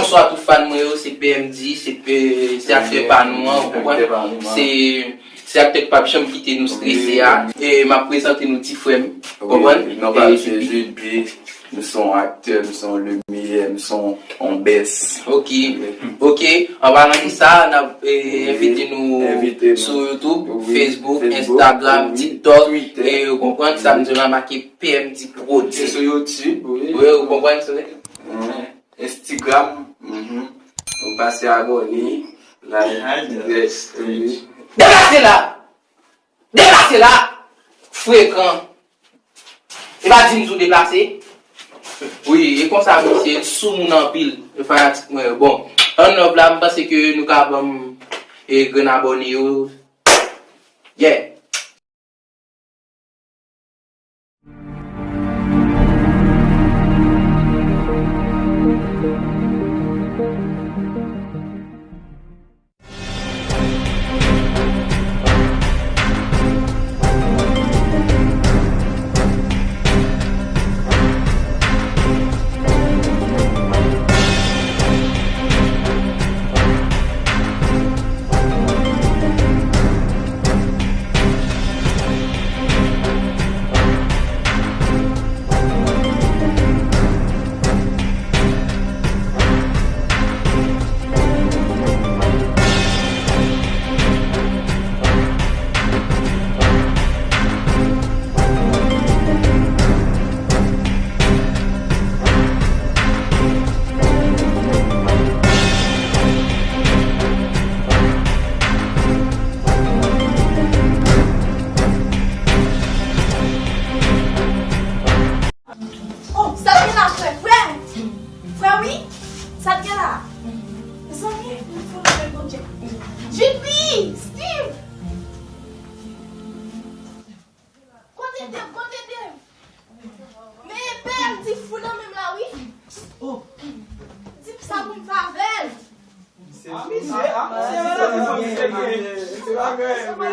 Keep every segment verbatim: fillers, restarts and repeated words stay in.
Bonswa tout fan mwen yo, se P M D, se P, se aktè pa nou an, ou konprann? Se, se aktè k p ap janm kite nou strese a. E m ap prezante nou ti frè m, ou konprann? Non pa se Jude B, m se yon aktè, m se yon lemeyè, m se yon bès. Ok, ok. An palan de sa, n ap, e, envite nou sou YouTube, Facebook, Instagram, TikTok, e ou konprann, sa m di la make P M D Prod. Se sou YouTube, wi. Wi, ou konprann sa? Instagram, mhm. Ou pase abòne, like, yes, wi. Deplase la! Deplase la! Frekan! E pa di m sou deplase? Wi, e konsa misye sou moun anpil, e fanatik mwen yo. Bon, ann love la, m panse ke nou ka ban m, e, grenn abòne yo. Yeah! Oh, sa t gen la, frè, frè? Frè, wi? Sa t gen la? Mezanmi, m fout nan men Bondye. Jude B, Steve! Kote Dave? Kote Dave? Men P M D fout nan men m la, wi. Di m sa pou m fè avè l. Se misye, ah, se misye, se misye. Se pa grenn, men,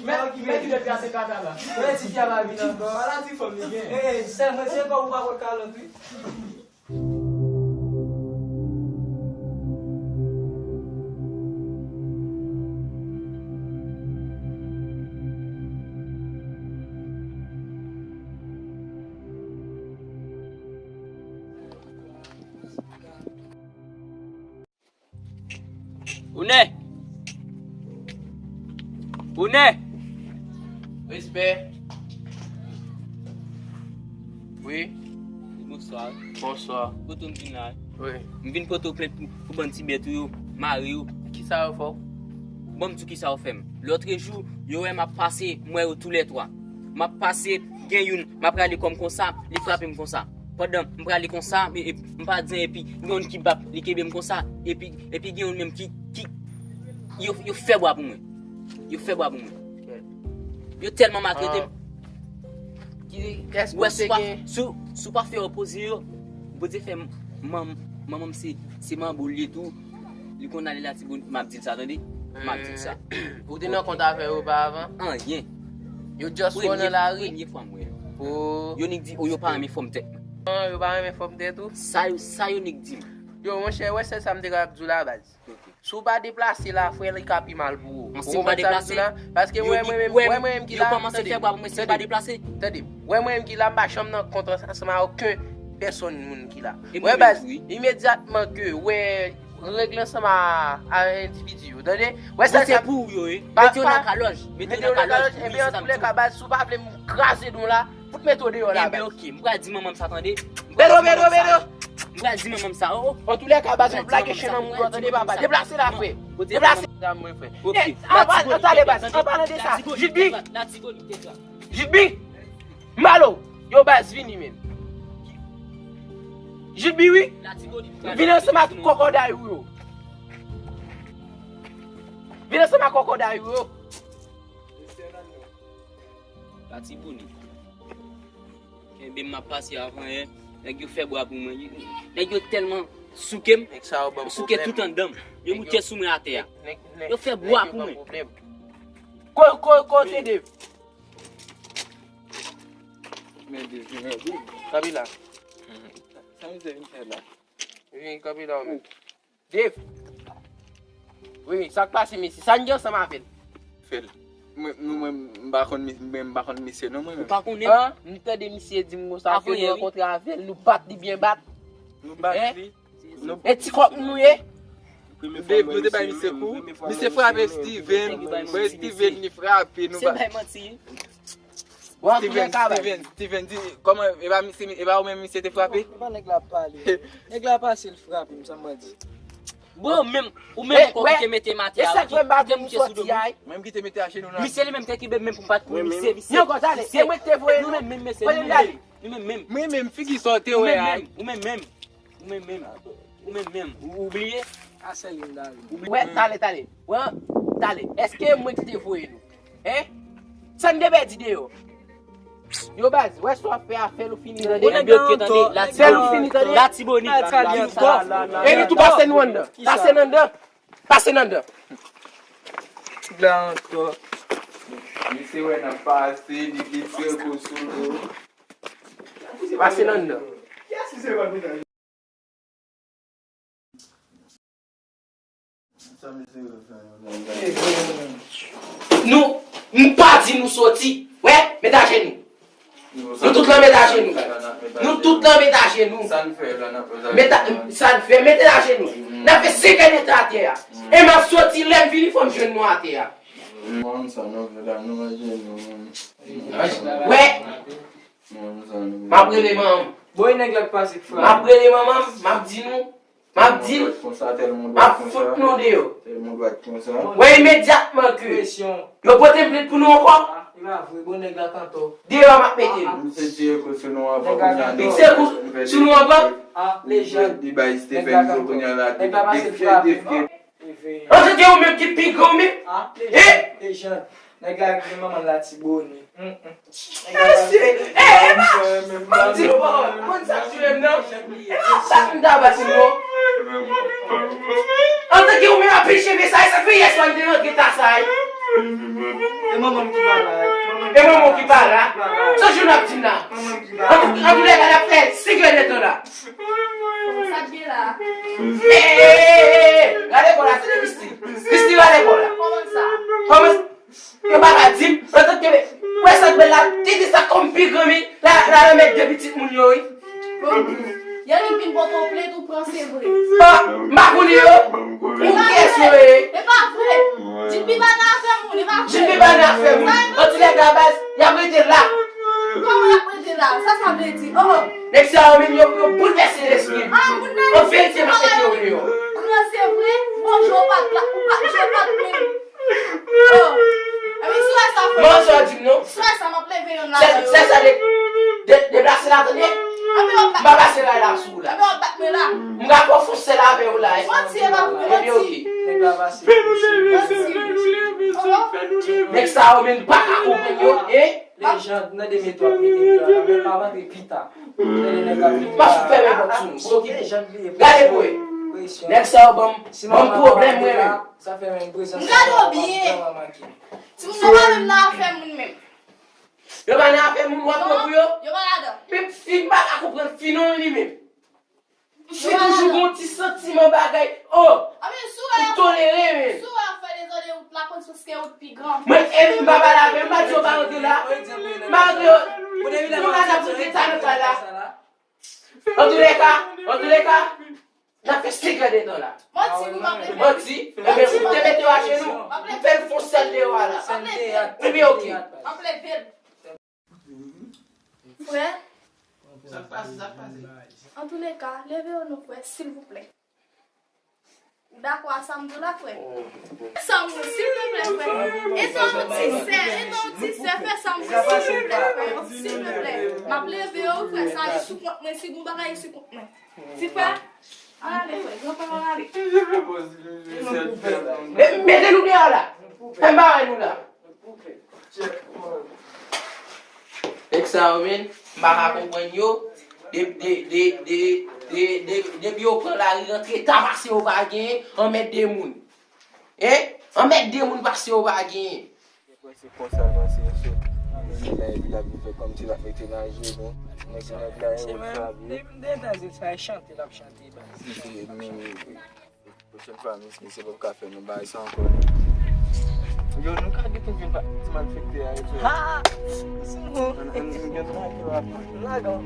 men, men ki lè trase kaka la. Men ti fi a pa vin ankò. Maladi fanm li gen. Eh, sèl mwen, se kò ou pa pot kalòt, wi. Ou nè? Ou nè? Respè. Wi. Bonswa. Bonswa. Kote m vin la? Wi. M vin pote w plent pou, pou bann ti bèt ou yo, mare yo. Kisa yo fè w? Ban m di w kisa yo fè m. Lòtrejou, yo wè m ap pase, m wè yo toulètwa. M ap pase, gen youn, m ap rale kò m konsa, li frape m konsa. Pandan m prale konsa, e, e, m pa di anyen, epi gen youn ki bap, li kenbe m konsa, epi, epi gen youn menm ki, ki, yo, yo fè bwa pou mwen. Yo fè bwa pou mwen. Yo tèlman maltrete m. Wè, si w pa, si, si w pa fè opoze yo, Bondye fè m, manm-, manman m se, se manbo l ye tou. Li konn ale Latibonit, m ap di l sa, tande? M ap di l sa. Ou te nan kont avè yo oparavan? Anyen. Yo just wè w nan lari? Premye fwa m wè yo. Yo nik di, o, yo pa renmen fòm tèt mwen. Yo pa renmen fòm tèt ou? Sa yo, sa yo nik di m. Yo, monchè, wè sèl sa m te ka ap di w la, baz. Si w pa deplase la, frè, li ka pi mal pou ou. Ou konprann sa m di w la? Paske wè mwen menm, wè mwen menm ki la, tande, tande, wè mwen menm ki la, m pa janm nan kont ansanm a okenn pèsòn moun ki la. Wè baz, imedyatman ke wè regle ansanm a, a endividi yo, tande? Wè sa, se pou ou yo ye. Mete yo nan kalòj, mete yo nan kalòj, ebyen, antoulèka, baz, si w pa vle m kraze nou la, fout mete w deyò la, baz. Ebyen, ok, m pral di manman m sa, tande? Bedo, bedo, bedo! M pral di manman m sa, o. Antoulèka, baz, w ap lage chen nan moun yo, tande, papa? Deplase la, frè. Deplase. Ok. An palan de sa, Jude B. Jude B. M ba l ou. Yo, baz, vini menm. Jude B, wi. Vin ansanm ak kòkòday ou yo. Vin ansanm ak kòkòday ou yo. Latibonit. Kenbe m, m ap pase avan yè. Nèg yo fè bwa pou mwen. Nèg yo tèlman souke m, souke tout anndan m. Yo moute sou mwen atè a. Yo fè bwa pou mwen. Ko-, ko-, kote Dave? Men Dave vin rèd wi. Kanpe la. Sa misye vin fè la? Vin kanpe la ou menm. Dave. Wi, sa k pase, mesye? Sa n gen ansanm avè l? Fè l. Mwen, nou, mwen, m pa konn mi-, mwen, m pa konn misye non, mwen menm. Ou pa konnen? An? M tande misye di m konsa ke nou rankontre avè l, nou bat li byen bat. Nou bat li. E ti kòk nou ye? Dave, nou te bay misye kou. Misye frape Steven. Mwen, Steven, li frape nou. Se bay manti. Bon, Steven, Steven, Steven, di, kòman, e pa misye, e pa ou menm misye te frape? E pa nèg la ap pale. Nèg la pase l frape m, sa m di. Bon, menm, ou menm ankò ki te mete m atè a, ki te mouche sou do m. Menm ki te mete ajenou nan. Misye li menm te kenbe m menm pou m pa t pou misye, misye. Yo, konsa, e mwen ki te voye nou. Nou menm menm, mesye, nou menm menm. Nou menm menm. Mwen menm, figi sa w te wè a. Ou menm menm. Ou menm menm. Ou menm menm. Ou, ou bliye? A sèl yon dal. Ou bliye? Wè, tale, tale. Wè, tale. Èske mwen ki te voye nou? Hein? Sa n te pèdi deyò? Yo baz, wè sa w ap fè a, fè l ou fini tande. Fè l ou fini tande. Latibonit. Latibonit. Epi tou pase nou anndan. Pase n anndan. Pase n anndan. Ti blan ankò. Misye wè n ap pase, li gen ti ego sou nou. Pase n anndan. Nou, m pa di nou soti. Wè, met ajenou. Nou tout lan met ajenou. Nou tout lan met ajenou. Met a-, sa n fè, mete ajenou. N a fè senk èdtan atè a. E m ap soti, lè m vini, fò m jwenn nou atè a. Wè. M ap rele manman m. Bon, e nèg la k pase k frape. M ap rele manman m, m ap di nou, m ap di l, m ap fout nou deyò. Wè, imedyatman ke yo pote m plent pou nou ankò. Deyò m ap mete nou. Fikse kou sou nou ankò. Antouka, ou menm ki pi gran ou menm. Ah, e? Lejand. Nèg la gen manman l Latibonit. Mesye, e, e pa, m di nou pawòl, konn sa k touye m nan. E pa sa m ta bat nou non. Antanke ou menm ap peche mesaj, sa fè yè swa m te rantre ta sa. E manman m ki pa la. E manman w ki pa la. Sa joun ap di m la. Antoulèka, n ap fè senk èdtan la. Sa k gen la? E, e, e, e, e, rale kò la, se de Christy. Christy, rale kò la. Kòman sa? Kòman sa? Yo pa ka di m, antanke, wè sa k bèl la, te di sa kòm pi granmi, la, la, la mèt de pitit moun yo, wi. Bon, Yannick vin pote w plent ou pran, se vre. Ah, m pa konnen yo. Ou kiyès yo ye? E pa vre. Jimmy pa nan afè moun, e pa vre. Jimmy pa nan afè moun. Antoulèka baz, y ap rete la. Kòman y ap rete la? Sa sa vle di? Oh, oh. Nèg sa yo menm yo, yo boulvèse lespri m. Ah, moun nan. An verite, m ap mete yo deyò. Pran, se vre. Bon, je w pa t la, ou pa, je w pa t menm. Oh. Epi sou sa fò. Mwen sa di m non. Sou sa m ap leve yon la. Sèl, sèl sa de, de, deplase la, tande. M pa pase ray la sou ou la. Epi w ap bat mwen la. M ka fè w fon sèl avè w la. Manti, e pa vre, manti. Epi oke. Manti. Oh. Nèg sa yo menm pa ka konprann yo, e. Lejand, nan de men twa mete m la, men pa rantre pita. Tande nèg la vin. M ap fèmen pòt sou nou, se okipe. Gade pou e. Nèg sa yo ban m, ban m pwoblèm mwen menm. Sa fè menm prezans. M gade w byen. Timoun yo pa menm nan afè moun menm. Yo pa nan afè moun, w ap pran pou yo? Yo pa ladan. Men fi m pa ka konprann fi non li menm. Fi toujou gon ti santiman bagay. Oh! Ou tolere men. Si w wè ap fè dezòd e ou t la konn se paske ou t pi gran. Mwen, e m pa pale avè m, m pa di yo pa rantre la. M pa rantre yo. Moun la n ap rete ta nan kay la. Antoulèka, antoulèka, n ap fè senk èdtan la. Manti, nou p ap leve. Manti, ebyen, ou te mete yo ajenou. M fè l fon sèl deyò a la. Epi oke. M ap leve l. Frè. Sa k pase, sa k pase? Antoulèka, leve yo non, frè, silvouplè. Ou dakò a sa m di w la, frè? Sa m di w, silvouplè, frè. Etan yon ti sè, etan yon ti sè, fè sa m di w, silvouplè, frè. Silvouplè. M ap leve yo, frè, sa li sou kont mwen, si gon bagay li sou kont mwen. Ti frè, al ale, frè, granpè w al ale. E, mete nou deyò la. Fè m bagay nou la. Nèg sa yo menm, m pa ka konprann yo. De, de, de, de, de, de, depi yo pran lari rantre ta pase yo pa genyen, anmède moun. Hein? Anmède moun pase yo pa genyen. Mwen se konsa l pase, mesye. Nèg la, epi l ap vin fè kòmsi l ap mete nan je nou. Nèg, nèg la, e ou sa vle. Depi m te nan zil sa, e chante l ap chante, baz. Mesye, men, pwochèn fwa, mesye, se pa pou ka fè nou bagay sa ankò, non. Yo, nou ka gentan vin pa ti malfektè a, e tou. Ha! Sou mwen. Ann, ann, ann, ann, ann, ann, ann, ann. Lagan.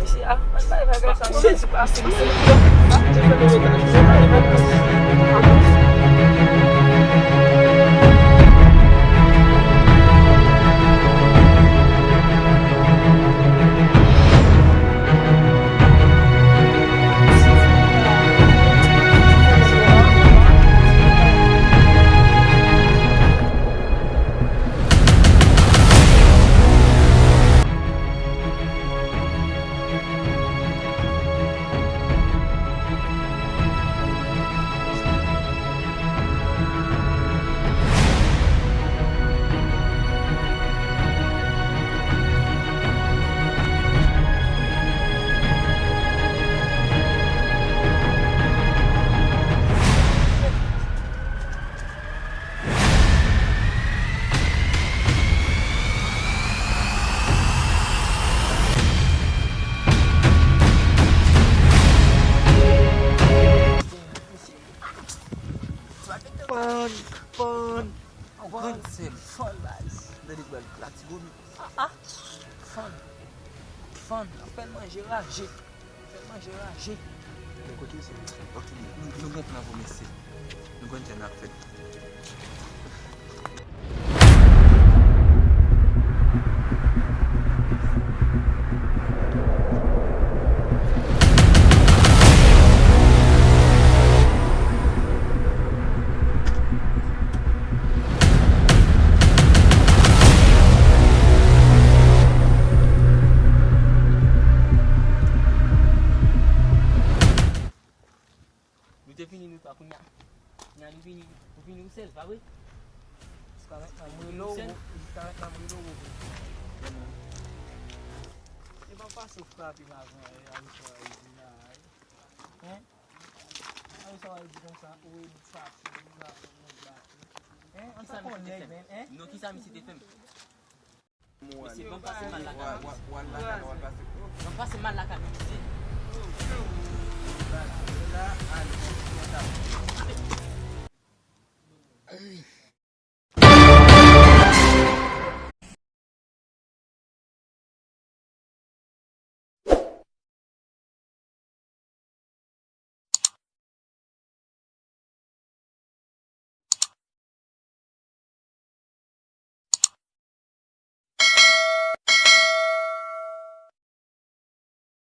Mesye, a, ann bay bagay sa, non. Jezi Kris. Fun, fun. Fun, se fun, guys. Tande bal la, ti gomi. Ah, ah. Fun. Fun. Fè l manje raje. Fè l manje raje. Men kote se? Ok, nou, nou gen plan pou mesye. Nou konn jan n ap fè. Nou te fini nou twa, kounye a, kounye a nou vini, ou vini ou sèl, pa vre? Jiskamentnan m rele w, jiskamentnan m rele w. E pa pase w frape m avan, e, a, hein? A, sa w al di konsa, ou e m fache, m la, m la. Hein? An sa konn nèg, men, hein? Non, kisa misye te fè m? Mesye, ban m pase mal la ka misye. Ban m pase mal la ka misye.